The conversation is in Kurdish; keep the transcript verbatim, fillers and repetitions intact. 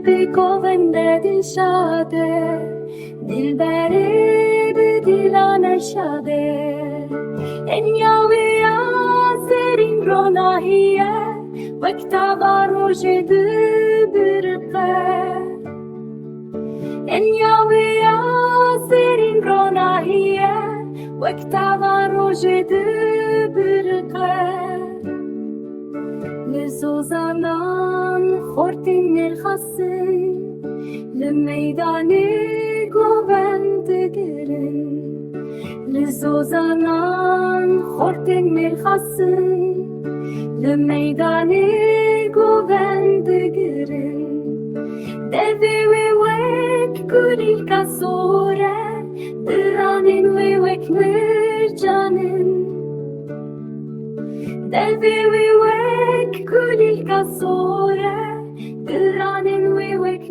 Bi govende dil şade, dilberê bi dila neşade. Enya wê ya serîn ronahiye, wek tava rojê dibiriqe. Enya wê ya serîn ronahiye, wek tava rojê dibiriqe. Li zozanan xortên mêrxasin, li meydanê govend digirin. Li zozanan xortên mêrxasin, li meydanê govend digirin. Devê wê wek kulîlka sor e, diranên wê wek mircan in. Devê wê wek kulîlka sor e, diranên wê wek